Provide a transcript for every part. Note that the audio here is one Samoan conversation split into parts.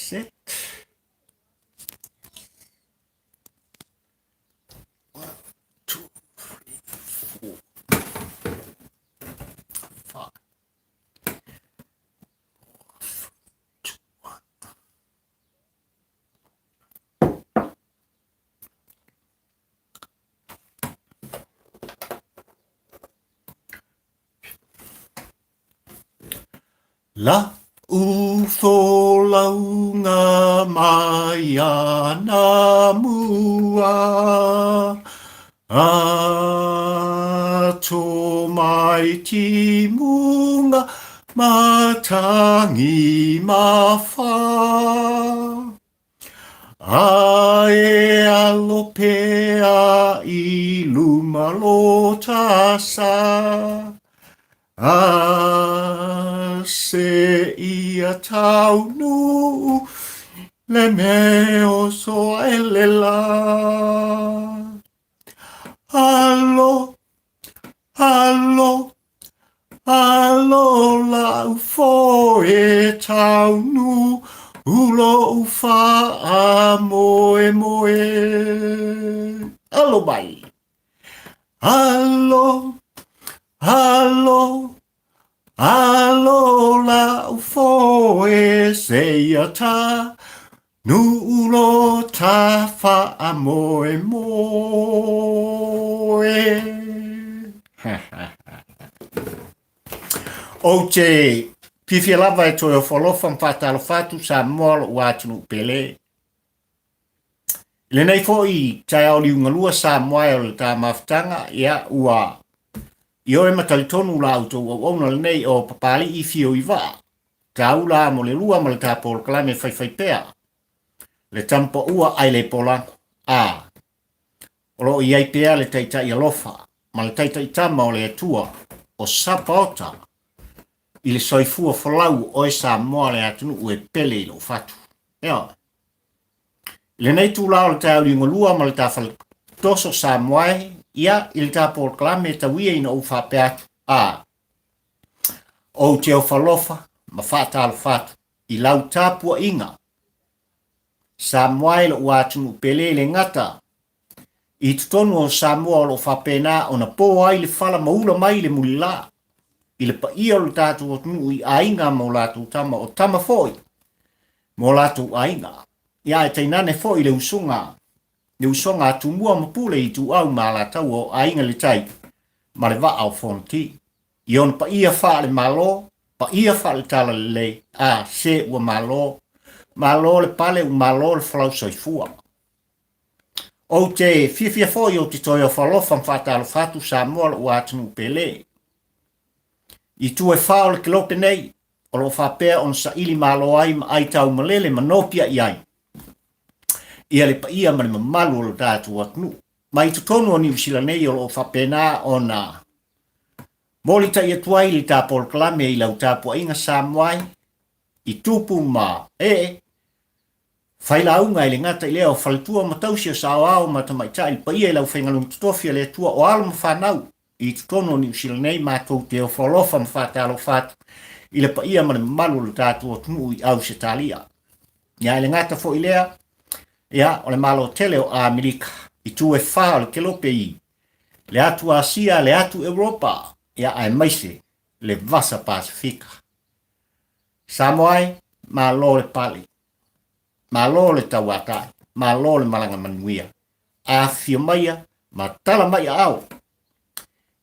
Set. 1, 2, 3, 4, 5, 4, 2, 1. La u folaunga mai ana mua, A to mai ti munga matangi mawha. A e alo pea i luma lo tasa, A se ia taunu le me o so ele la. Alo, alo, alo lau foe taunu ulo ufa a moe moe. Alo mai. Alo, alo, alo lau foe se ia ta nuulo ta wha moe moe. Ou te fiafia lava e toe ofoalofa ma faatalofa atu Samoa lou atunuu pele. I lenei foi taeao liugalua Samoa e o le ta mafutaga, ia ua ioe ma talitonu la outou auauna lenei o Papali'i Fio i Vaa, taula mo le lua ma le ta polokalame faifaipea, le tamupaua ai le polago, a o lo o i ai pea le taitai alofa ma le taitai tama o le Atua o Sapaota i le soifua folau o oe Samoa le atunuu e pele i lou fatu. Ioe. I lenei itula o le taeao liugalua ma le ta faletoso Samoa e, ia, i le ta polokalame e tau ia ina ou faapea atu, a, ou te ofalofa ma faatalofa atu i lau tapuaiga Samoa e lou atunuu pele le gata i totonu o Samoa o lo o faapena ona po ai le fala ma ula mai le mulilā i le paia o le tatou atunuu i aiga ma o latou tama, o tama foi ma o latou aiga. Ia ae tainane foi le usuga, le usoga a Tumua ma Pule Ituau ma Alataua o Aiga i le Tai ma le Vaa o Fonoti. I ona paia faale-Malo, paia faale-Talalelei, a, se ua malo, malo le pale ua malo le folau soifua. Ou te fiafia foi ou te toe ofo alofa ma faatalofa atu Samoa lou atunuu pele. I tu e fa o le kelope nei, o lo o faapea ona saili malo ai ma ai taumalele ma nopiai ai ia le paia ma le mamalu o lo tatou atunuu. Ma i totonu o Niu Sila nei o lo o faapena ona molitai atu ai le ta polokalame i lau tapuaiga Samoa ai, i tupu ma ee, Failauga e le gata i lea o faletua ma tausi o saoao ma tamaitai le paia i le aufaigaluega totofi a le Atua o alo ma fanau i totonu o Niu Sila nei matou te ofo alofa ma faatalofa atu i le paia ma le mamalu o le tatou atunuu i Ausetalia. Ia e le gata foi i lea, ia o le Malo tele o Amerika i tu e fa o le kelope i le atu Asia, le atu Europa, ia aemaise le Vasa Pasefika. Samoa e, malo le pale. Malo le tauatai, malo le malaga manuia. Afifio maia ma tala mai aao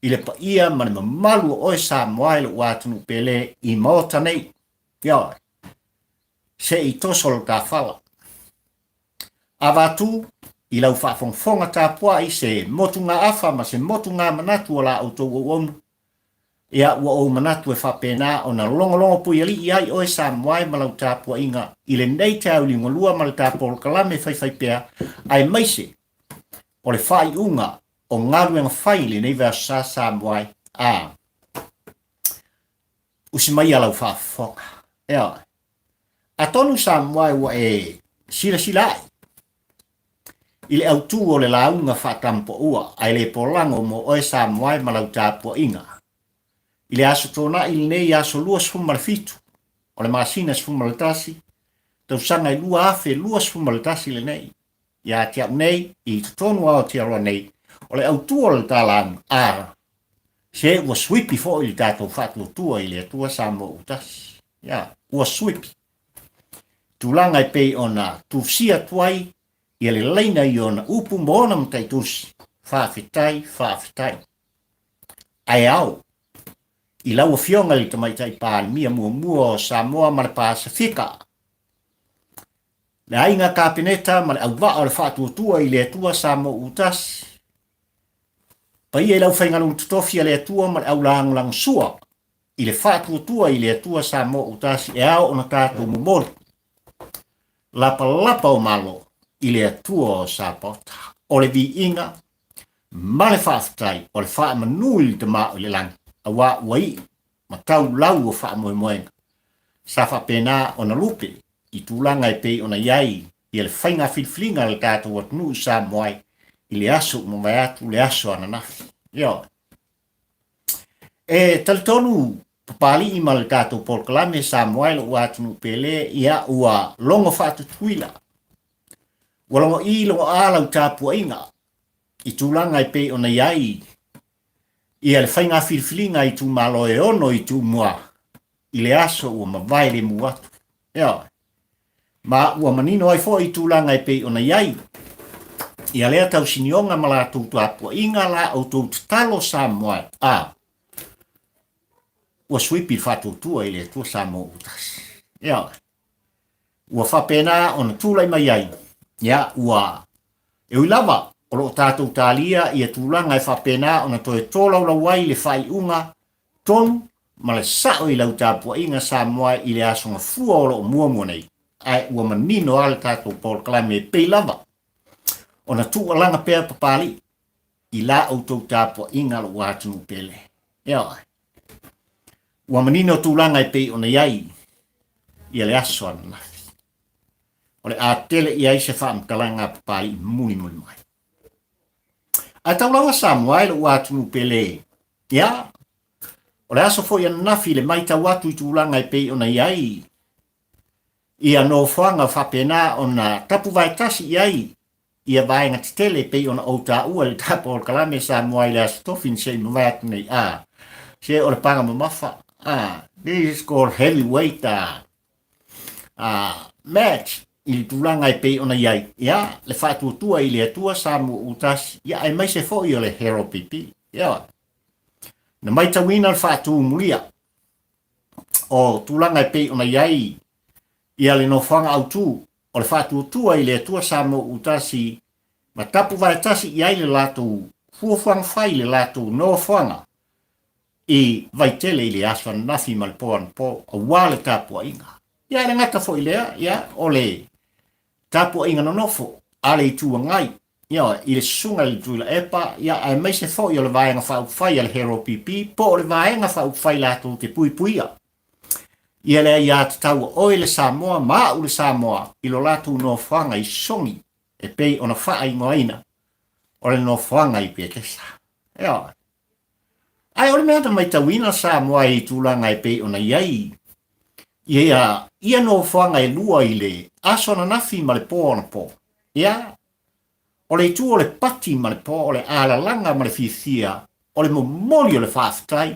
i le paia ma le mamalu o oe Samoa e lou atunuu pele i Maota nei. Ioe, se i toso lo ta fala. Avatu i lau faafogafoga tapuai se motugaafa ma se motugamanatu o la outou auauna Ia, ua ou manatu e faapena ona logologo puialii ai oe Samoa e ma lau tapuaiga i lenei taeao liugalua ma le ta polokalame faifaipea, aemaise o le faaiuga o galuega fai i lenei vaiaso sa Samoa e. A usi maia lau faafofoga. Ioe. Atonu Samoa e ua e silasila ae i le autū o le lauga faatampaua ae le polago mo oe Samoa e ma lau tapuaiga. I le Aso Toonai lenei aso 27 o le masina 11, tausaga e 2021 lenei. Ia te au nei, i totonu o Aotearoa nei, o le autu o le talaaga, a, se ua suipi foi le tatou faatuatua i le Atua Samoa ua tasi. Ia, ua suipi. Tulaga e pei ona tusia atu ai ia le laina i ona upu ma ona mataitusi, faafetai, faafetai. Ae ao i lau Afioga i le Tamaitai Palemia muamua o Samoa ma le Pasefika, le Aiga Kapeneta ma le auvaa o le Faatuatua i le Atua Samoa ua tasi, paia i le aufaigaluega totofi a le Atua ma le aulagolagosua i le Faatuatua i le Atua Samoa ua tasi e ao ona tatou momoli lapalapa o Malo i le Atua o Sapaota. O le viiga ma le faafetai o le faamanu i le Tama o i le lagi, auā ua iu ma tau lau o faamoemoega sa faapena ona lupe i tulaga e pei ona i ai ia le faiga filifiliga a le tatou atunuu i Samoa ai i le aso ua mavae atu le aso ananafi. Ioe. E talitonu Papalii ma le tatou polokalame Samoa e lou atunuu pele, ia ua logo faatutuila. Ua logo i logo a lau tapuaiga i tulaga e pei ona i ai ia le faiga filifiliga a itumalo e ono i Tumua i le aso ua mavae lemu atu. Ioe. Ma ua manino ai foi i tulaga e pei ona i ai ia lea tausinioga ma latou tapuaiga la outou tatalo Samoa a ua suipi le faatuatua i le Atua Samoa ua tasi. Ioe. Ua faapena ona tulai mai ai, ia ua e ui lava o lo o tatou talia ia tulaga e faapena ona toe tolaulau ai le faaiuga tonu ma le sao i lau tapuaiga Samoa i le aso gafua o lo o muamua nei, ae ua manino lava le tatou polokalame e pei lava ona tuualaga pea Papalii i la outou tapuaiga lou atunuu pele. Ioe. Ua manino tulaga e pei ona i ai ia le aso ananafi. O le a tele i ai se faamatalaga a Papalii mulimuli mai. Ae tau lava Samoa e lou atunuu pele, ia, o le aso foi ananafi le matau atu i tulaga e pei ona i ai ia nofoaga faapena ona tapuvaetasi i ai ia vaega tetele e pei ona ou taua i le tapa o le kalame Samoa i le Aso Tofi na se i mavae atu nei, a, se o le paga mamafa, a, this is called heavyweight, a, a, match i le tulaga e pei ona i ai, ia, le faatuatua i le Atua Samoa ua tasi, ia, aemaise foi o le Hero PP, ia, na maitauina le faatumulia o tulaga e pei ona i ai ia le nofoaga autu o le faatuatua i le Atua Samoa ua tasi ma tapuvaetasi i ai le latou fuafuaga fai i le latou nofoaga i Vaitele i le aso ananafi ma le po anapo aua le tapuaiga. Ia e le gata foi lea, ia o le tapuaiga nonofo a le Itu Agai, ia i le susuga i le Tuilaepa, ia aemaise foi o le Vaega Faaupufai a le Hero PP po o le Vaega Faaupufai latou te puipuia ia le aiatatau a oe le Samoa ma a'u le Samoa i lo latou nofoaga i Sogi e pei ona faaigoaina o le nofoaga i Petesa. Ioe. Ae o le mea na maitauina Samoa i tulaga e pei ona i ai ia ia nofoaga e lua i le aso ananafi ma le po anapo. Ia, o le itu o le pati ma le po, o le alalaga ma le fiafia, o le momoli o le faafetai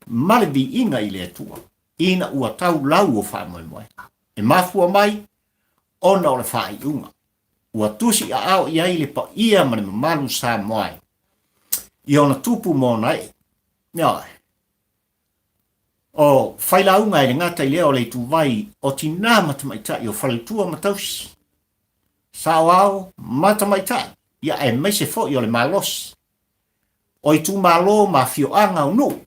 ma le viiga i le Atua, ina ua tau lau o faamoemoega. E mafua mai ona o le faaiuga ua tusi aao i ai le paia ma le mamalu Samoa i ona tupu ma ona ee. Ioe. O failauga e le gata i lea o le ituvai o tinā ma tamaitai o faletua ma tausi, saoao ma tamaitai, ia aemaise foi o le malosi o itumalo ma afioaga o nuu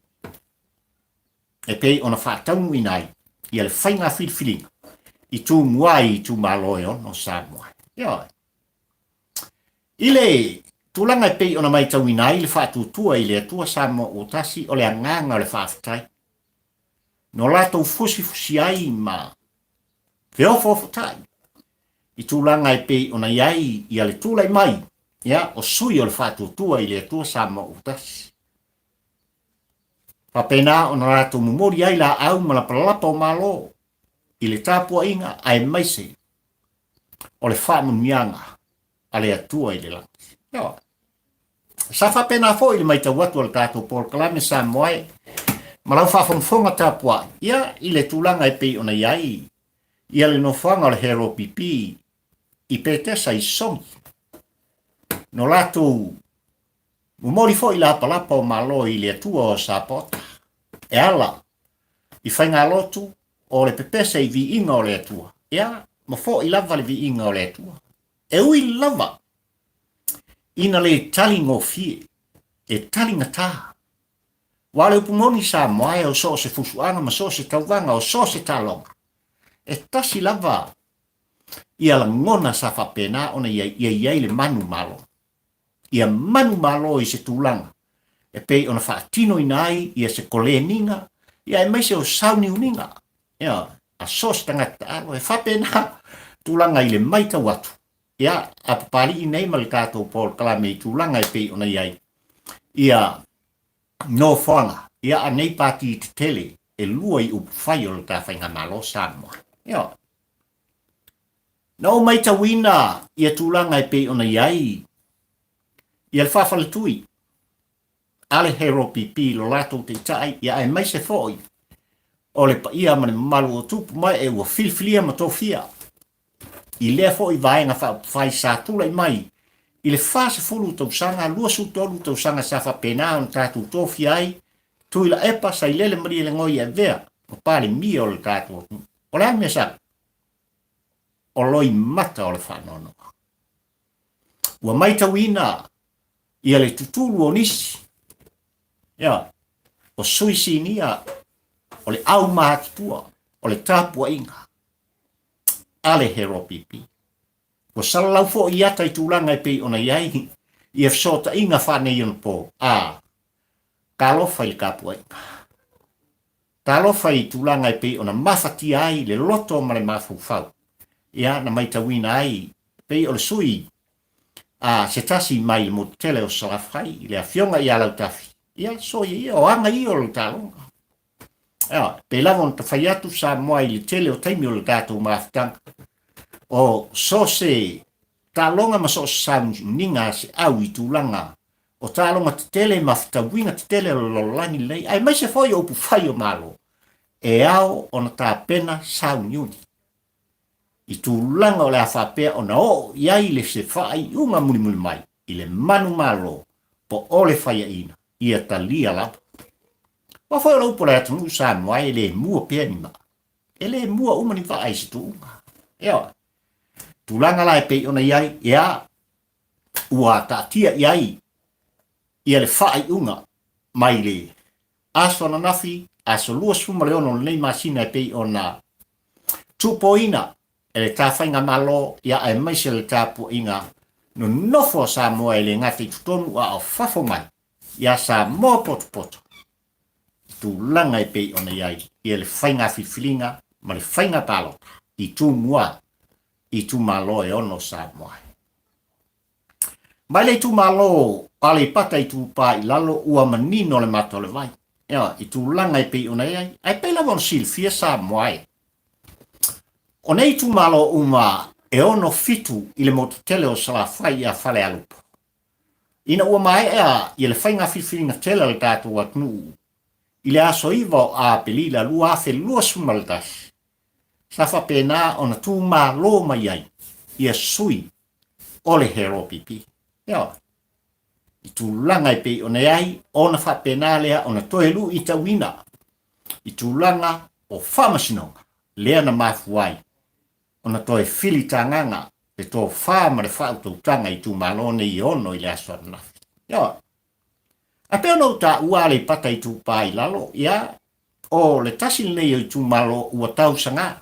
e pei ona faataunuuina ai ia le faiga filifiliga i Tumua ai itumalo e ono o Samoa. Ioe. I le tulaga e pei ona maitauina ai le faatuatua i le Atua Samoa ua tasi o le agaga o le faafetai no latou fusifusi ai ma feofoofotai i tulaga e pei ona i ai ia le tulai mai ia o sui o le faatuatua i le Atua Samoa ua tasi. Faapena ona latou momoli ai laau ma lapalapa o malo i le tapuaiga aemaise. o le faamanuiaga a le Atua i le lagi. Ioe. Sa faapena foi le matau atu a le tatou polokalame Samoa e ma lau faafogafoga tapuai, ia, i le tulaga e pei ona i ai ia le nofoaga o le Hero PP i Petesa i Sogi. No latou momoli foi lapalapa o Malo i le Atua o Sapota e ala i faigalotu o le pepese i viiga o le Atua, ia, ma foi lava le viiga o le Atua. E ui lava ina le tali gofie, e tali gatā. Aua o le upu moni Samoa e o so o se fusuaga ma so o se tauvaga, o so o se taloga, e tasi lava ia lagona sa faapena ona ia i ai le manu malo. Ia manu malo i se tulaga e pei ona faatinoina ai ia se koleniga, ia aemaise o sauniuniga, ia, a so o se tagata taalo. E faapena tulaga i le maitau atu, ia, a Papalii nei ma le tatou polokalame i tulaga e pei ona i ai ia nofoaga, ia, a nei pati tetele e lua i upufai o le ta faigamalo Samoa. Ia, na ou maitauina ia tulaga e pei ona i ai ia le faafaletui a le Hero PP lo latou taitai, ia aemaise foi o le paia ma le mamalu o tupu mae ua filifilia ma tofia i lea foi vaega faaupufai sa tulai mai i le 40 tausaga, 23 tausaga sa faapena ona tatou tofia ai Tuilaepa Sailele Malielegaoi e avea ma Palemia o le tatou atunuu. O le a le mea sa o loimata o le faanoanoa? Ua maitauina ia le tutulu o nisi, ia, o sui sinia, o le aumatutua, o le tapuaiga a le Hero PP. Ua salalau foi i ata i tulaga e pei ona i ai ia fesootaiga faaneionapo, a, talofa i le tapuaiga. Talofa i tulaga e pei ona mafatia ai le loto ma le mafaufau, ia, na maitauina ai pei o le sui a se tasi mai le motu tele o Salafai, le afioga ia Lautafi, ia, soia ia, o aga ia o le taloga. Ia, pei lava ona tafai atu Samoa i le tele o taimi o le tatou mafutaga, o so se taloga ma so o se sauniuniga a se au i tulaga o taaloga tetele ma fetauiga tetele o le lalolagi lenei, aemaise foi o upufai o Malo, e ao ona tapena sauniuni i tulaga o le a faapea ona oo i ai le se faaiuga mulimuli mai i le manumalo po o le faiaina ia talia lava. Aua foi o le upu a le atunuu Samoa e le mua pea ni maa. E le mua uma ni vaa i se tuuga. Ioe. Tulaga la e pei ona i ai, ia, ua taatia i ai ia le faaiuga mai le aso ananafi, aso 26 o lenei masina e pei ona tuupoina e le ta faigamalo, ia aemaise le tapuaiga nonofo a Samoa e le gata i totonu a o fafo mai ia Samoa potopoto i tulaga e pei ona i ai ia le faiga filifiliga ma le faiga palota i Tumua i itumalo e ono Samoa. Mai le itumalo o Aleipata Itupa i Lalo ua manino le mata o le vai, ioe, i tulaga e pei ona i ai, ae pei lava ona silafia Samoa e. O nei itumalo uma e ono fitu i le motu tele o Salafai ia Falealupo. Ina ua maea ia le faiga filifiliga tele a le tatou atunuu i le aso 9 o Aperila 2021, sa faapena ona tumalo mai ai ia sui o le Hero PP. Ioe. I tulaga e pei ona i ai, ona faapena lea ona toe luitauina i tulaga o faamasinoga lea na mafua ai ona toe filitagaga le tofa ma le faautautaga i itumalo nei e ono i le aso ananafi. Ioe. Ae pei ona ou taua Aleipata Itupa i Lalo, ia, o le tasi lenei o itumalo ua tausaga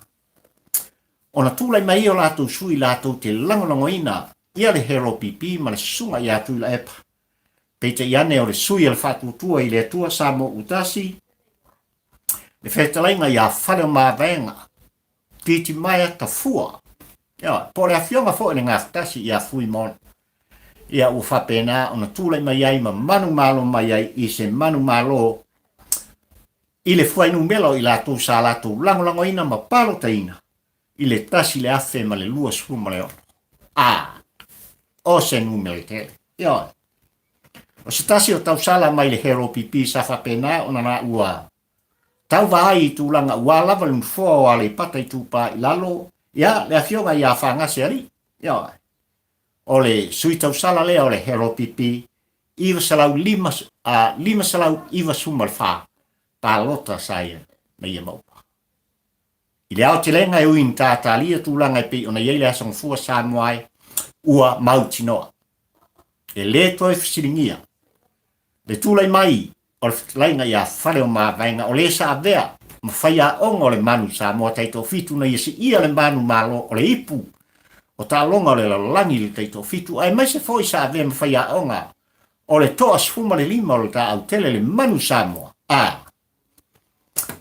ona tulai mai ai o latou sui latou te lagolagoina ia le Hero PP ma le Susuga ia Tuilaepa. Peitai ane o le sui a le Faatuatua i le Atua Samoa ua tasi, le fetalaiga ia Faleomavaega Titimaea Tafua, ia, po o le afioga foi le Gafatasi ia Fuimaono. Ia ua faapena ona tulai mai ai ma manumalo mai ai i se manumalo i le fuainumera o i latou sa latou lagolagoina ma palotaina i le 1026. A, o se numera tele. Ioe. O se tasi o tausala mai le HLPP sa faapena ona la ua tauva ai i tulaga ua lava le nofoa o Aleipata Itupa i Lalo, ia, le afioga ia Fagasealii. Ioe. O le sui tausala lea o le HLPP 905, a, 594 palota sa ia na ia maua. I le aotelega e ui ina tatalia tulaga e pei ona i ai le Aso Gafua Samoa ai, ua mautinoa. E le toe fesiligia le tulai mai o le fetalaiga ia Faleomavaega o le sa avea ma faiaoga o le manu Samoa taitoafitu na ia siia le manu malo o le ipu o taaloga o le lalolagi i le taitoafitu aemaise foi sa avea ma faiaoga o le toa 15 o le taautele le manu Samoa a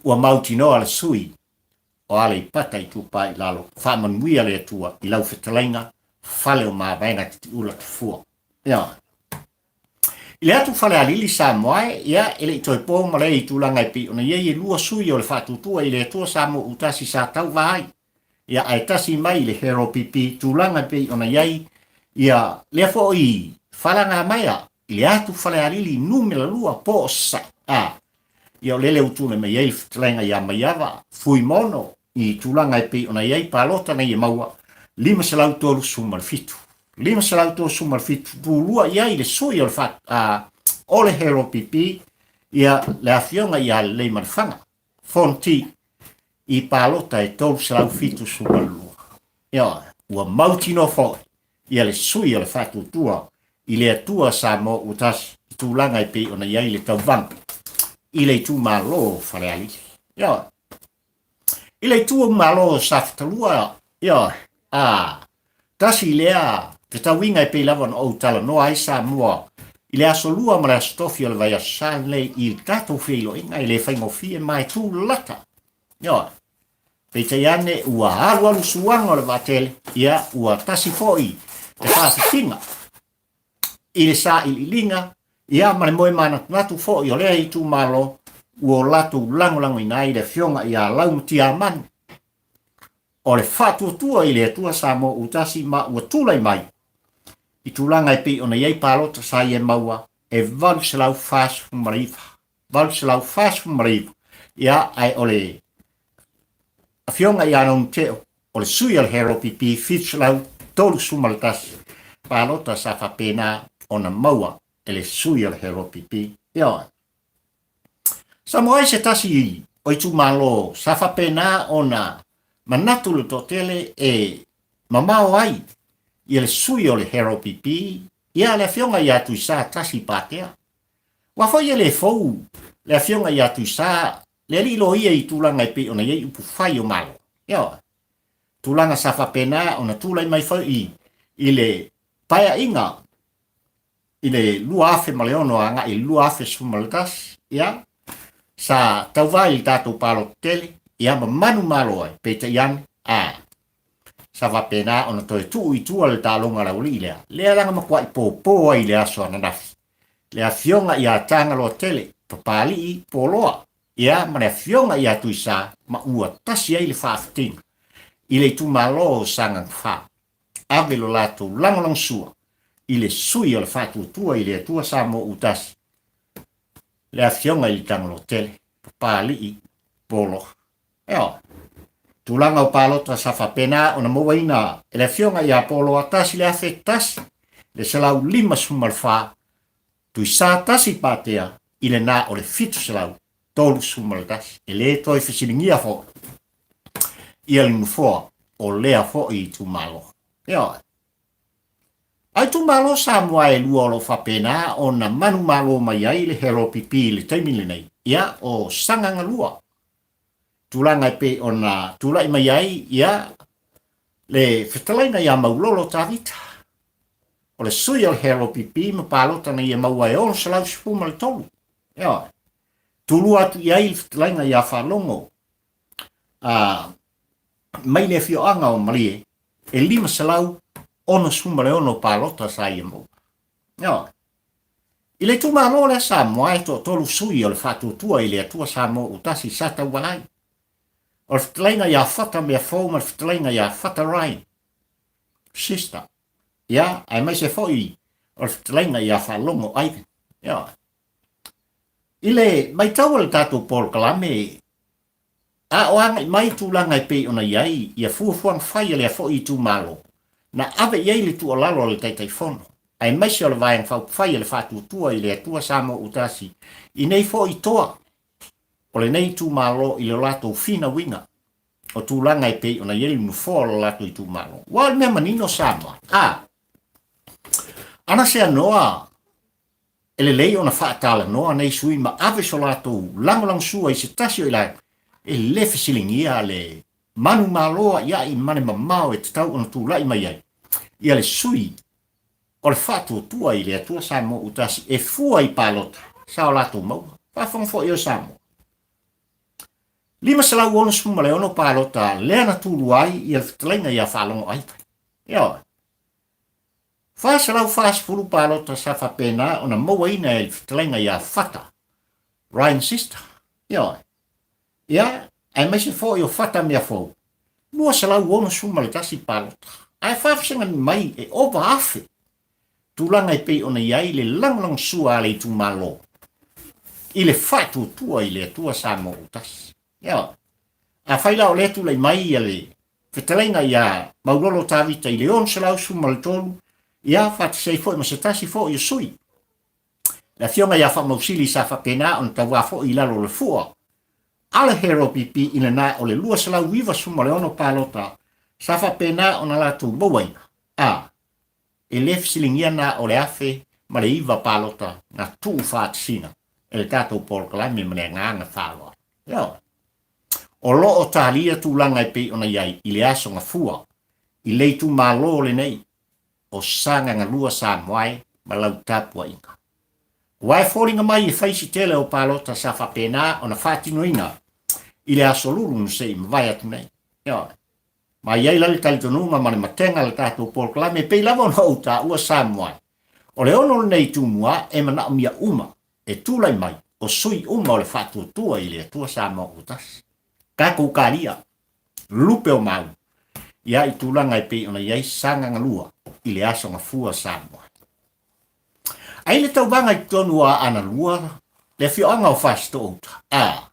ua mautinoa le sui o Aleipata Itupa i Lalo, faamanuia le Atua i lau fetalaiga Faleomavaega Titiula Tafua. Ia. I le atu Falealili Samoa e, ia, e le i toe po ma lea i tulaga e pei ona i ai e lua sui o le Faatuatua i le Atua Samoa Utasi sa tauva ai. Ia, ae tasi mai i le HLPP tulaga e pei ona i ai, ia, lea foi Falagamaea i le atu Falealili numera lua po o Sasae. A, ia o lele ua tulai mai ai le fetalaiga ia Maiava Fuimono i tulaga e pei ona i ai palota nei e maua 537. 537 tulua i ai le sui o le fa, a, o le HLPP ia le afioga ia Leleimalefanga Fonti i palota e 372. Ioe, ua mautinoa foi ia le sui o le Faatuatua i le Atua Samoa ua tasi i tulaga e pei ona i ai le tauvaga i le itumalo o Falealili. Ioe. I le itumalo o Safatalua, ioe, a, tasi lea fetauiga e pei lava ona ou talanoa ai Samoa i le aso Lua ma le aso Tofi o le vaiaso sa lenei i le tatou feiloaiga e le faigofie ma e tulata. Ioe. Peitai ane ua alualu suaga o le vaatele, ia ua tasi foi le faafifiga i le sailiiliga, ia ma le moe manatunatu foi o lea itumalo ua o latou lagolagoina ai le afioga ia Laumatiamanu o le Faatuatua i le Atua Samoa Utasi ma ua tulai mai i tulaga e pei ona i ai palota sa ia maua e 849. 849, ia, ae o le Afioga ia Naomi Teo, o le sui o le HLPP 731 palota sa faapena ona maua e le sui o le HLPP. Ioe. Samoa ai se tasi o itumalo sa faapena ona manatu le toatele e mamao ai ia le sui o le HLPP, ia le Afioga ia Tuisa Tasi Patea. Ua foi e le fou le afioga ia Tuisa, le alii loia i tulaga e pei ona i ai upu fai o Malo. Ioe. Tulaga sa faapena ona tulai mai foi i, i le paeaiga i le 2006 agai i le 2011, ia, sa tauva i le tatou palota tele, ia, ma manumalo ai, peitai ane, a, sa faapena ona toe tuu i tua le taaloga a le aualii lea, lea laga matuai pōpō ai i le aso ananafi. Le afioga ia Tagaloatele, Papalii, Poloa, ia ma le afioga ia Tuisa ma ua tasi ai le faafitiga i le itumalo o Sagaga 4. Ave lo latou lagolagosua i le sui o le Faatuatua i le Atua Samoa Utasi, le afioga i le Tagaloatele, Papalii, Poloa. Ioe. Tulaga o palota sa faapena ona mauaina e le Afioga ia Poloa 1154, Tuisa tasi Patea i lena o le 731. E le toe fesiligia foi ia le nofoa o lea foi itumalo. Ioe. A itumalo Samoa e lua o lo o faapena ona manumalo mai ai le HLPP i le taimi lenei, ia o Sagaga 2 tulaga e pei ona tulai mai ai ia le fetalaiga ia Maulolo Tavita, o le sui o le HLPP ma palota na ia maua e 613. Ioe. Tulua atu i ai le fetalaiga ia Faalogo a mai le afioaga o Malie e 566 palota sa ia maua. Ioe. I le itumalo lea Samoa e toatolu sui o le Faatuatua i le Atua Samoa ua tasi sa tauala ai. O le fetalaiga ia Fata Meafou ma le fetalaiga ia Fata Ryan, sister. Ia, aemaise foi o le fetalaiga ia Faalogo Ivan. Ioe. I le matau a le tatou polokalame, a o agai mai tulaga e pei ona i ai ia fuafuaga fai a lea foi itumalo, na ave i ai le tuualalo a le Taitaifono, aemaise o le Vaega Faaupufai a le Faatuatua i le Atua Samoa Ua Tasi i nei foi toa o lenei itumalo i le latou finauina o tulaga e pei ona i ai le nofoa o le latou itumalo. Ua o le mea manino Samoa, a ana seanoa e lelei ona faatalanoa nei sui ma ave so latou lagolagosua i se tasi o i latou e le fesiligia le manumalo a'ia'i ma le mamao e tatau ona tulai mai ai ia le sui o le faatuatua i le Atua Samoa ua tasi e fua i palota sa o latou maua. Faafofoga foi oe Samoa. 566 palota lea na tulua ai ia le fetalaiga ia Faalogo Aiva. Ioe. 440 palota sa faapena ona mauaina e le fetalaiga ia Fata, Ryan Sister. Ioe. Ia, aemaise foi o Fata Meafou, 261 palota. Ae faafesagani mai e ova afe tulaga e pei ona i ai le lagolagosua a le itumalo i le faatuatua i le Atua Samoa ua tasi. Ioe. Afai la o lea tulai mai ia le fetalaiga ia Maulolo Tavita i le 613, ia faatasi ai foi ma se tasi foi o sui, le afioga ia Faamausili sa faapena ona tauā foi i lalo o le fua a le Hero PP i lena o le 296 palota sa faapena ona latou mauaina, a e le fesiligia na o le 1009 palota na tuu faatasiga e le tatou polokalame ma le agaga faaaloalo. Ioe. O lo o talia tulaga e pei ona i ai i le aso Gafua i le itumalo lenei o Sagagalua Samoae ma lau tapuaiga. Aua e foliga mai e fai si tele o palota sa faapena ona faatinoina i le aso Lulu na se i mavae atu nei. Ioe. Ma i ai la le talitonuga ma le matega a le tatou polokalame e pei lava ona ou taua Samoae. O le ono lenei Tumua e manaomia uma e tulai mai o sui uma o le faatuatua i le Atua Samoa ua tasi. Tatou talia lupe o mau ia i tulaga e pei ona i ai Sagagalua i le aso Gafua Samoa. Ai le tauvaga i totonu o Aana Lua, le afioaga o Fasitoouta, a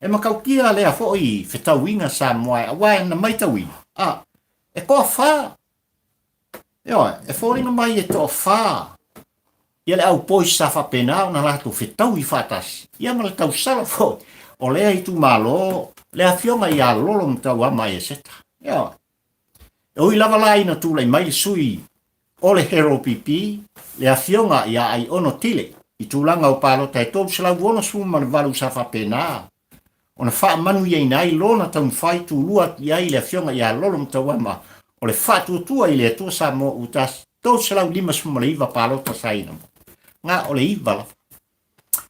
e matautia lea foi fetauiga Samoa aua na maitauina, a e toafa. Ioe, e foliga mai e toafa ia le aupoi sa faapena ona latou fetaui faatasi, ia ma le tausala foi o lea itumalo, le afioga ia Lolo Matauama Eseta. Ioe. E ui lava la ina tulai mai le sui o le Hero PP, le afioga ia Aiono Tile, i tulaga o palota e 368 sa faapena ona faamanuiaina ai lona taumafai tulua atu i ai le afioga ia Lolo Matauama o le faatuatua i le Atua Samoa ua tasi 359 palota sa ina mo. Na o le iva lava.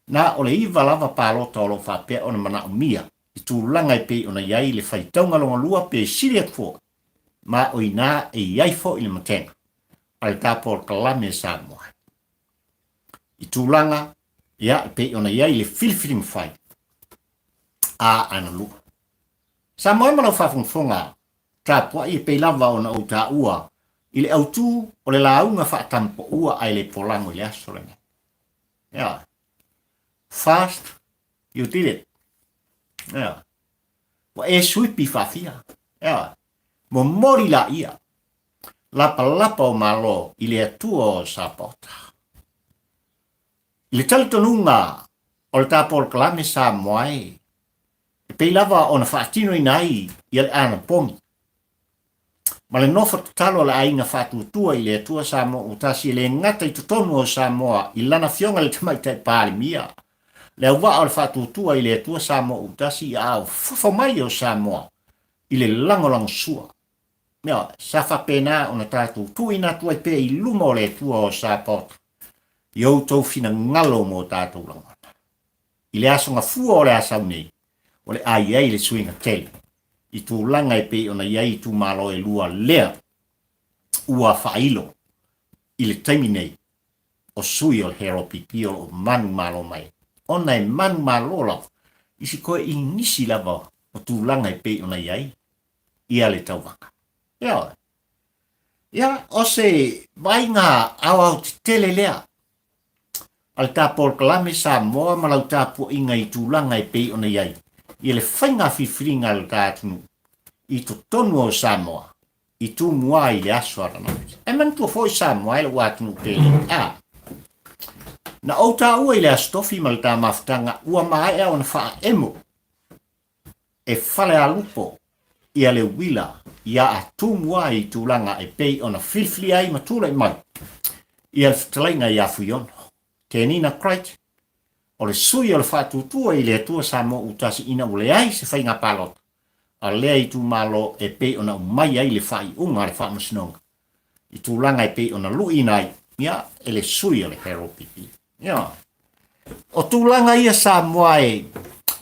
Na o le iva lava palota o lo o faapea ona manaomia i tulaga e pei ona i ai le faitauga lona lua pe sili atu foi, ma o inā e i ai foi le matega a le tapolokalame a Samoa i tulaga ia e pei ona i ai le filifiliga fai a ana lua. Samoa e ma lau faafogafoga tapuai e pei lava ona ou taua i le autu o le lauga faatampaua ae le polago i le aso lenei. Yeah. Fast, you did it. Yeah. Ua e suipi faafia. Yeah. Momoli laia lapalapa o Malo i le Atua o Sapaota. I le talitonuga o le ta polokalame Samoa e, e pei lava ona faatinoina ai ia le anapogi ma le nofo tatalo a le aiga faatuatua i le Atua Samoa ua tasi e le gata i totonu o Samoa i lana afioga i le Tamaitai Palemia, le auvaa o le faatuatua i le Atua Samoa ua tasi i aao fafo mai o Samoa i le lagolagosua. Ioe, sa faapena ona tatou tuuina atu ai pea i luma o le Atua o Sapaota i outou finagalo mo tatou lagona. I le aso gafua o le asau nei, o le a i ai le suiga tele i tulaga e pei ona i ai itumalo e lua lea ua faailo i le taimi nei o sui o le HLPP o lo o manumalo mai, ona e manumalo lava i si koe i nisi lava o tulaga e pei ona i ai ia le tauvaga. Ioe. Ia, o se vaaiga aoaotetele lea a le ta polokalame Samoa ma lau tapuaiga i tulaga e pei ona i ai i le faiga filifiliga a le ta atunuu i totonu o Samoa i Tumua i le aso ananafi. Ae manatua foi Samoa e lou atunuu pele, a na ou taua i le Aso Tofi ma le ta mafutaga ua maea ona faaemo e Falealupo ia le uila ia a Tumua i tulaga e pei ona filifilia ai ma tulai mai ia le fetalaiga ia Fuiono. Tenina Craig, o le sui o le Faatuatua i le Atua Samoa Utasi ina ua leai se faiga palota a lea itumalo e pei ona aumai ai le faaiuga a le Faamasinoga i tulaga e pei ona luiina ai ia, e le sui o le Harold Pipi. Ia. O tulaga ia Samoa e,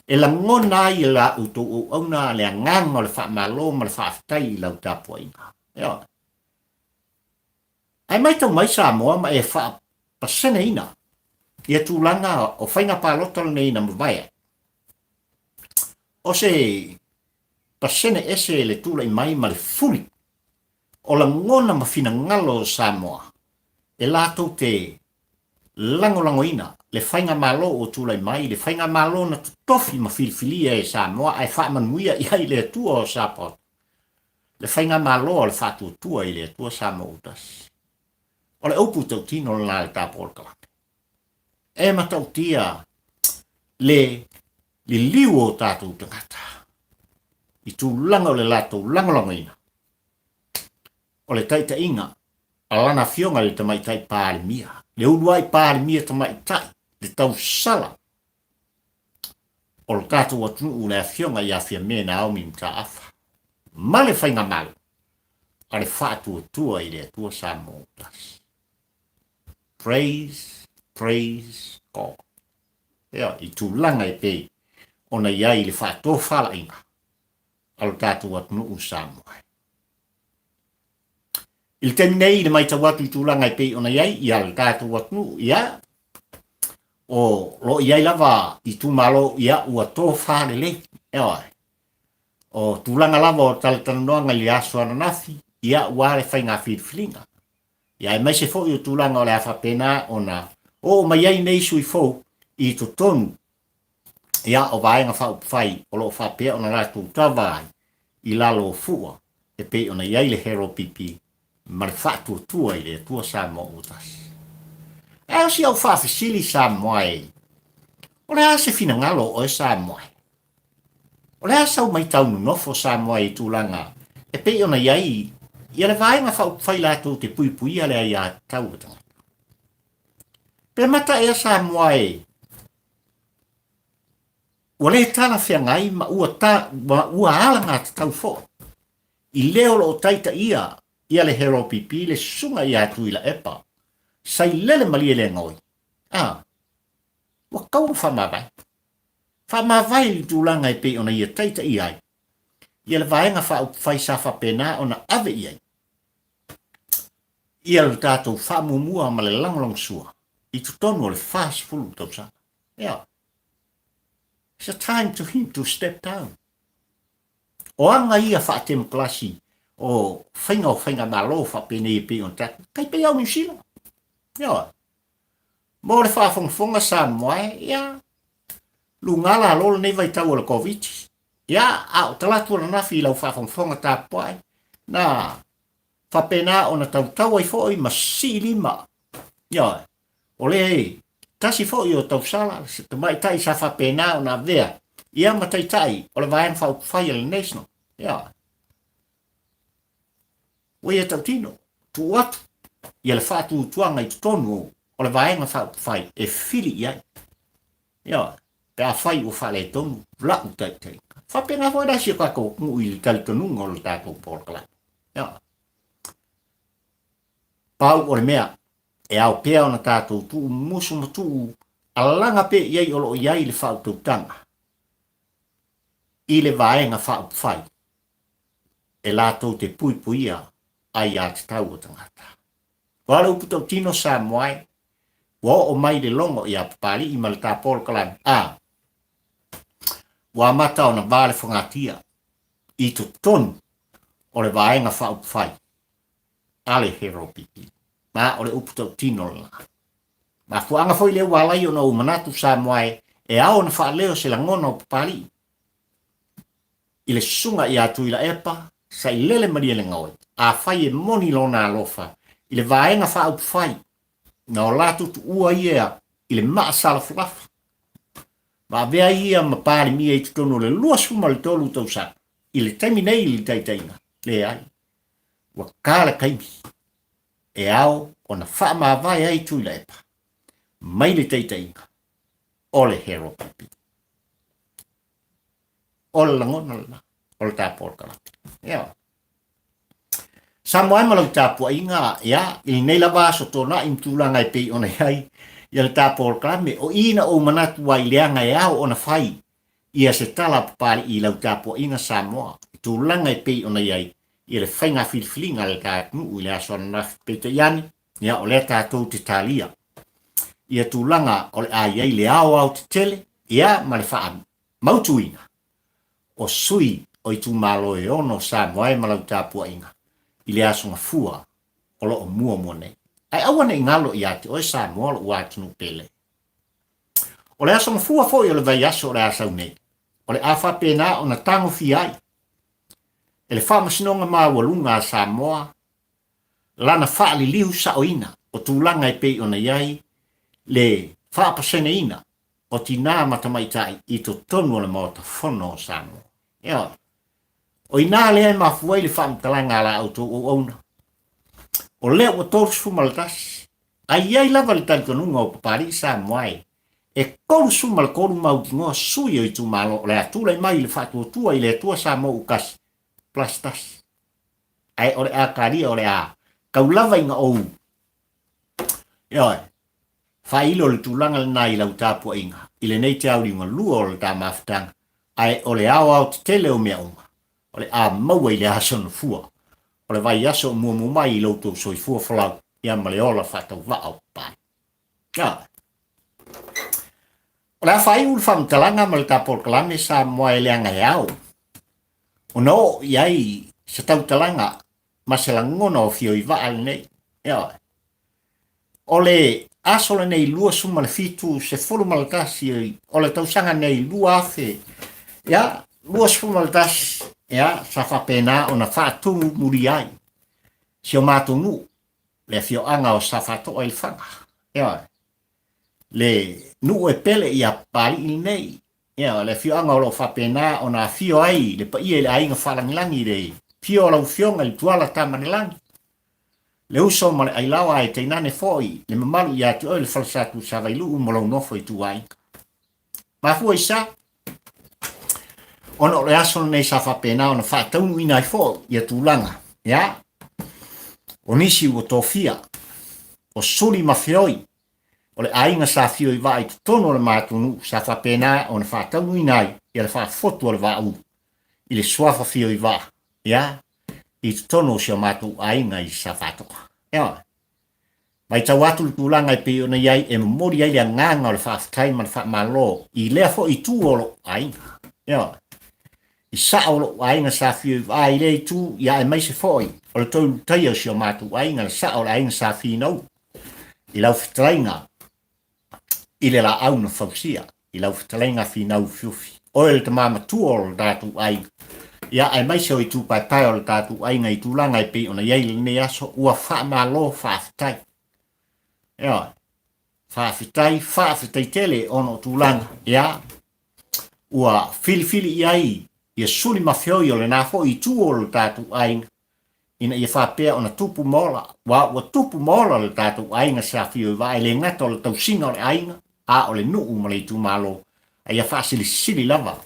e lagona ai e la outou auauna le agaga o le faamalo ma le faafetai i lau tapuaiga. Ia. Ae maitau mai Samoa ma e faapaseneina ia tulaga o faiga palota lenei na mavae ai. O se pasene ese le tulai mai ma le fuli o lagona ma finagalo o Samoa e latou te lagolagoina le faigamalo ua tulai mai, le faigamalo na totofi ma filifilia e Samoa ae faamanuia i ai le Atua o Sapaoto, le faigamalo a le Faatuatua i le Atua Samoa ua tasi. O le upu tautino lena a le tapu o le Kalame. E matautia le liliu o tatou tagata i tulaga o le latou lagolagoina o le taitaiga a lana afioga i le Tamaitai Palemia, le uluai Palemia Tamaitai, le tausala o le tatou atunuu le afioga ia Fiame Naomi Mataafa ma le Faigamalo a le Faatuatua i le Atua Samoa ua tasi. Praise, praise God. Ea, i tulaga e pei ona i ai le faatofalaiga a lo tatou atunuu Samoa. I le taimi nei, i le matau atu i tulaga e pei ona i ai ia le tatou atunuu, ia, o lo o i ai lava itumalo, ia, ua tofa lelei. Ioe. O tulaga lava o talatalanoaga i le aso ananafi, ia, ua le faiga filifiliga. Ia, aemaise foi o tulaga o le a faapena ona oo mai ai nei sui fou i totonu ia, o Vaega Faaupufai o lo o faapea ona latou tava ai i lalo o fua e pei ona i ai le HeroPP ma le Faatuatua i le Atua Samoa ua tasi. Ae o si au faafesili Samoa e, o le a se finagalo o oe Samoa e? O le a sau maitau nonofo Samoa i tulaga e pei ona i ai ia le Vaega Faaupufai latou te puipuia le aiatatau a tagata? Pe mata ea Samoa e Ua le talafeagai ma ua ta, ma ua alagatatau foi i le o lo o taitaia ia le Heropipi le susuga ia Tuilaepa, Sailele Malielegaoi, a, ua tatau ona faamavae. Faamavae i le tulaga e pei ona ia taitaia ai ia le Vaega Faaupufai sa faapena ona ave i ai ia le tatou faamuamua ma le lagolagosua i totonu o le 40 tausaga. Ia. It's a time to him to step down. O aga ia faatemokarasi o faiga o faigamalo faapenei e pei ona tatou, tai pei au Niu Sila. Ioe. Mo le faafogafoga Samoa e, ia, luga lalo lenei vaitau o le Koviti. Ia, a o talatu ananafi i lau faafogafoga tapuai, na faapena ona tautau ai foi ma sii lima. Ioe. O le tasi foi o tausala, se tamaitai sa faapena ona avea ia ma taitai o le Vaega Faaupufai a le National. Ia. Ua ia tautino, tuu atu ia le faatuatuaga i totonu o le Vaega Faaupufai e fili i ai. Ia, pe afai ua faaletonu lau taitaiga. Faapena foi la si o tatou atunuu i le talitonuga o le tatou polokalame. Ia. Pau o le mea, e ao pea ona tatou tuu musu ma tuu alaga pea i ai o lo o i ai le faautautaga i le Vaega Faaupufai e latou te puipuia aiatatau a tagata. Ua le upu tautino Samoa e, ua oo mai le logo ia Papali'i ma le ta polokalame, a ua amata ona va le fogatia i totonu o le Vaega Faaupufai. a le HRPP. Ma o le upu tautino lena. Mafuaaga foi lea ua ala ai ona ou manatu Samoa e, e ao ona faaleo se lagona o Papalii i le susuga ia Tuilaepa Sailele Malielegaoi, afai e moni lona alofa i le Vaega Faaupufai na o latou tuua ia i le maa salafalafa ma avea ai ia ma Palemia i totonu o le 23 tausaga i le taimi nei i le taitaiga, leai, ua ta le taimi e ao ona faamavae ai Tuilaepa mai le taitaiga o le HRPP. O le lagona lena o le ta polokalame. Ioe. Samoa e ma lau tapuaiga, ia, i lenei lava aso tuanai ma tulaga e pei ona i ai ia le ta polokalame, o i na ou manatu ai leaga e ao ona fai ia se tala a Papalii i lau tapuaiga Samoa, i tulaga e pei ona i ai ia le faiga filifiliga a le ta atunuu i le aso ananafi. Peitai ane, ia, o lea tatou te talia ia tulaga o le a i ai le aoaotetele, ia, ma le faamautuina o sui o itumalo e ono o Samoa e ma lau tapuaiga i le aso Gafua o lo o muamua nei. Ae aua ne i galo ia te oe Samoa lou atunuu pele. O le aso Gafua foi o le vaiaso o le a sau nei, o le a faapena ona tagofia ai e le Faamasinoga Maualuga a Samoa lana faaliliu saoina o tulaga e pei ona i ai le faapaseneina o tinā ma tamaitai i totonu o le Maota Fono o Samoa. Ioe. O i inā lea e mafua ai le faamatalaga a la outou auauna. O lea ua 31, a i ai lava le talitonuga o Papalii Samoa e e 33 mautinoa sui o itumalo o le a tulai mai i le faatuatua i le Atua Samoa ua tasi, plus tasi. Ae o le a talia o le a tau lava ina ou, ioe, faailo le tulaga lena i lau tapuaiga i lenei teauliuga lua o le ta mafutaga, ae o le aoaotetele o mea uma, o le a maua i le aso nofua o le vaiaso o muamua mai i lo outou soifua folau ia ma le ola faatauvaa o papae. Ioe. O le a faaiu le faamatalaga ma le ta polokalame Samoa e leaga e ao ona oo i ai se tautalaga ma se lagona o Fioivaa lenei. Ioe. O le aso lenei 27 11 o le tausaga nei 2000, ia, 21, ia, sa faapena ona faatumulia ai si o matou nuu, le afioaga o Safatoa i Lefaga. Ioe. Le nuu e pele ia Papalii lenei, Ia, o le afioaga o lo o faapena ona afio ai le paia i le aiga faalagilagi i le afio o lau Afioga i le Tuala Tamanelagi, le uso ma le ailaoa ae tainane foi le mamalu ia te oe le Falesatu Savailuu ma lou nofo ituaiga. Mafua i sa? Ona o le aso lenei sa faapena ona faataunuuina ai foi ia tulaga, ia, o nisi ua tofia, o suli ma feoi o le aiga sa afio i vaa i totonu o le matou nuu sa faapena ona faataunuuina ai ia le faafotu o le vaaulu i le suafa fio i vaa, ia, i totonu o si o matou aiga i Safatoa. Ioe. Matau atu le tulaga e pei ona i ai e momoli ai le agaga o le faafetai ma le faamalo i lea foi itu o lou aiga. Ioe. I sao o lou aiga sa afio i vaa i lea itu, ia aemaise foi o le toe ulutaia o si o matou aiga, le sao o le aiga sa finau i lau fetalaiga i le laau na fausia, i lau fetalaiga Finau Ufiufi. Oe le tama matua o le tatou aiga, ia aemaise o itu paepae o le tatou aiga i tulaga e pei ona i ai lenei aso, ua faamalo faafetai. Ioe, faafetai, faafetai tele ona o tulaga, ia, ua filifili i ai ia suli ma feoi o lena foi itu o le tatou aiga, ina ia faapea ona tupu ma ola, aua ua tupu ma ola le tatou aiga sa afio i vaa, e le gata o le tausiga o le aiga, a o le nuu ma le itumalo, a ia faasilisili lava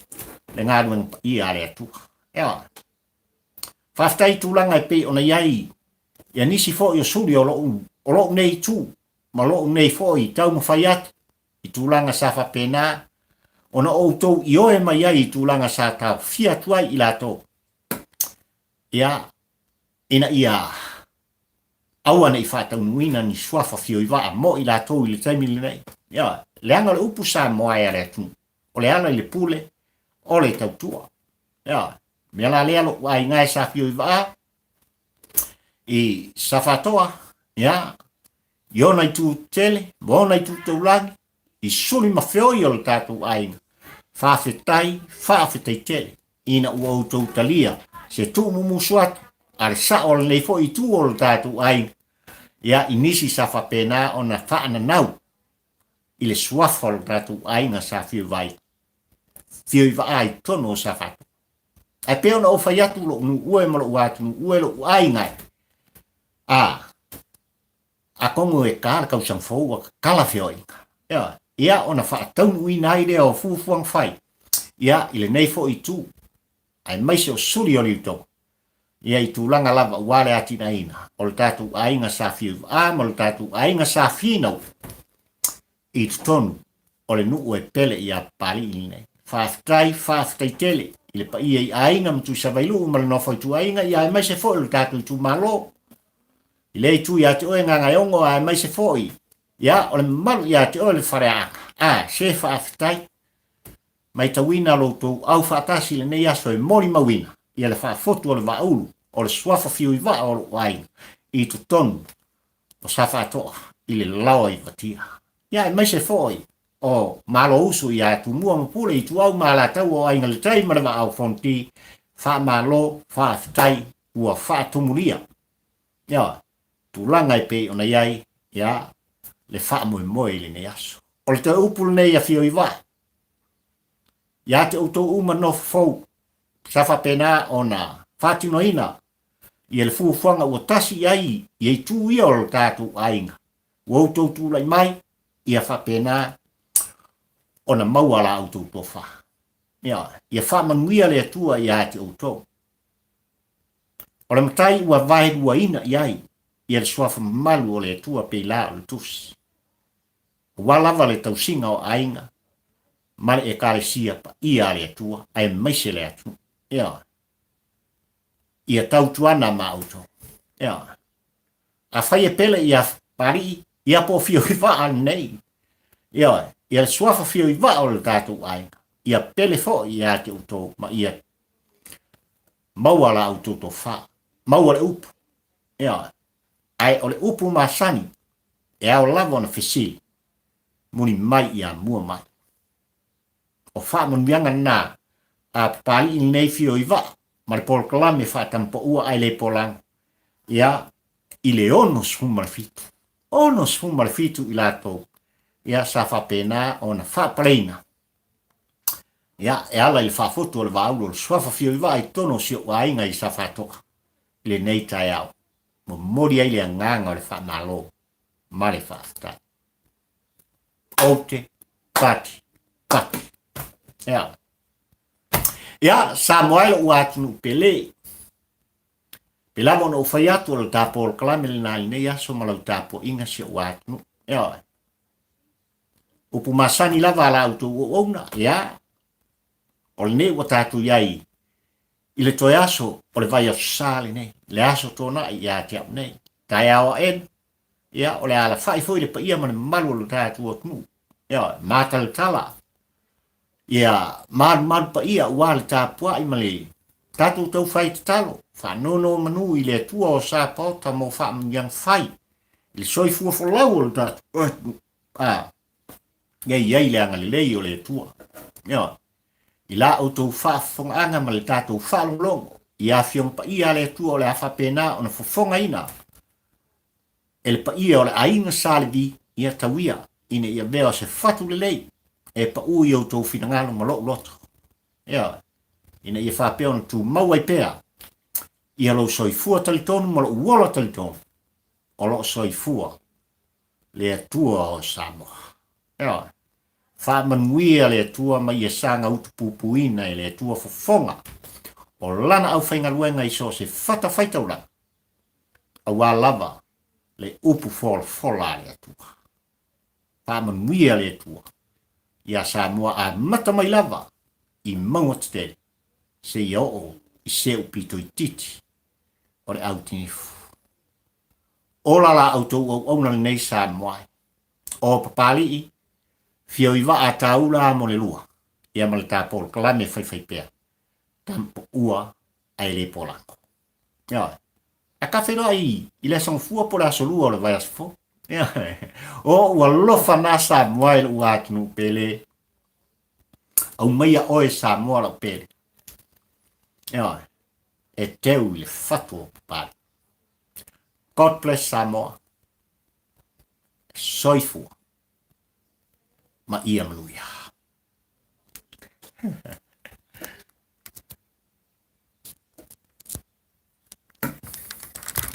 le galuega paia a le Atua. Ioe. Faafetai i tulaga e pei ona i ai ia nisi foi o suli o lou, o lou nei itu ma lou nei foi taumafai atu i tulaga sa faapena ona outou ioe mai ai i tulaga sa taofia atu ai i latou. Ia, ina ia aua ne i faataunuuina ni suafa fioivaa mo i latou i le taimi lenei. Ia, leaga o le upu Samoa e a le atunuu, o le ala i le pule, o le tautua. Ia, mea la lea lou aiga e sa fioivaa, I Safatoa, ia, i ona itu tele ma ona itu taulagi, i suli ma feoi o le tatou aiga, faafetai, faafetai tele ina ua outou talia se tuumumusu atu a le sao o lenei foi itu o le tatou aiga, ia, i nisi sa faapena ona faananau i le suafa o le tatou aiga sa fio vai, fio i vaa i totonu o Safatoa. Ae pei ona ou fai atu lou nuu e ma lou atunuu e lou aiga e, a, atonu e ta le tausaga fou ua tatala feoaiga. Ioe. Ia ona faataunuuina ai lea o fuafuaga fai, ia, i lenei foi itu, aemaise o suli o Liutoga, ia i tulaga lava aua le atinaeina o le tatou aiga sa Fiuvaa ma le tatou aiga sa Finau i totonu o le nuu e pele ia Papalii lenei. Faafetai, faafetai tele i le paia i aiga ma Tuisavailuu ma le nofo ituaiga, ia aemaise foi o le tatou itumalo. I lea itu ia te oe Gagaeogo, aemaise foi ia o le mamalu ia te oe le Faleaaga. A, se faafetai. Maitauina lo outou au faatasi i lenei aso e molimauina ia le faafotu o le vaaulu o le suafa fiuivaa o lou aiga i totonu o Safaatoa i le laoa i Vatia. Ia aemaise foi o Malousu ia Tumua ma Pule Ituau ma Alataua o Aiga i le Tai ma le Vaa o Fonoti, faamalo, faafetai ua faatumulia. Ia, tulaga e pei ona i ai, ia, le faamoemoe i lenei aso. O le toe upu lenei a Fioivaa, ia te outou uma nofo fou, sa faapena ona faatinoina ia le fuafuaga ua tasi i ai ia itu ia o lo tatou aiga, ua outou tulai mai, ia faapena ona maua la outou tofa. Ia, ia faamanuia le Atua ia te outou. O le matai ua vaeluaina i ai ia le suafa mamalu o le Atua pei la o le tusi. Aua lava le tausiga o aiga ma le Ekalesia paia a le Atua aemaise le atunuu. Ioe. Ia tautuana ma outou. Ioe. Afai e pele ia Papalii, ia po o Fioivaa lenei. Ioe. Ia le suafa Fioivaa o le tatou aiga, ia pele foi ia te outou ma ia maua la outou tofa, maua le upu. Ioe. Ae o le upu masani, e ao lava ona fesili, muli mai ia mua mai. O faamanuiaga na a Papalii lenei Fioivaa ma le polokalame faatampaua ae le polaga, ia, i le 67, 67 i latou, ia, sa faapena ona faapaleina, ia, e ala i le faafotu o le vaaulu o le suafa Fioivaa i totonu o si ou aiga i Safatoa i lenei taeao. Momoli ai le agaga o le faamalo ma le faafetai. Ou te pati pati. Ia. Ia, Samoa e lou atunuu pele. Pe lava ona ou fai atu o le ta polokalame lena i lenei aso ma lau tapuaiga si ou atunuu. Ia. Upu masani lava a la outou auauna. Ia. O lenei ua tatou i ai i le toe aso o le vaiaso sa lenei, le aso tuanai ia te au nei. Taeao aʻena, ia, o le a alafaʻi foi le paia ma le mamalu o lo tatou atunuu. Ia, matalatala, ia, malumalu paia aua le tapuaʻi ma le tatou taufai tatalo, faanonomanu i le Atua o Sapaota mo faamanuiaga fai i le soifua folau o lo tatou atunuu. A, ia i ai le agalelei o le Atua. Ia, i la outou faafofogaaga ma le tatou faalogologo i Afioga Paia a le Atua o le a faapena ona fofogaina e le paia o le aiga Sa Levi, ia tauia ina ia avea o se fatu lelei e paʻu i outou finagalo ma lou loto. Ioe, ina ia faapea ona tumau ai pea ia lou soifua talitonu ma lou ola talitonu o lo o soifua le Atua o Samoa. Ioe. Faamanuia le Atua ma ia saga utupupuina e le Atua fofoga o Lana aufaigaluega i so o se fatafaitaulaga, aua lava le upu folafola a le Atua. Faamanuia le Atua iā Samoa amata mai lava i mauga tetele seia oo i se upito itiiti o le autinifu. Ola la outou auauna lenei Samoa e. O Papalii, Fioivaa Taula mo le lua, ia ma le ta polokalame faifaipea, Tampoua ae le Polako. Ioe. Ae ta feiloai i le Aso Gafua po o le Aso Lua o le vaiaso fou. O ou alofa na Samoa i lou atunuu pele. Aumaia oe Samoa lau pele. Ioe, e teu i le fatu o Papalii. God bless Samoa. Soifua ma ia manuia.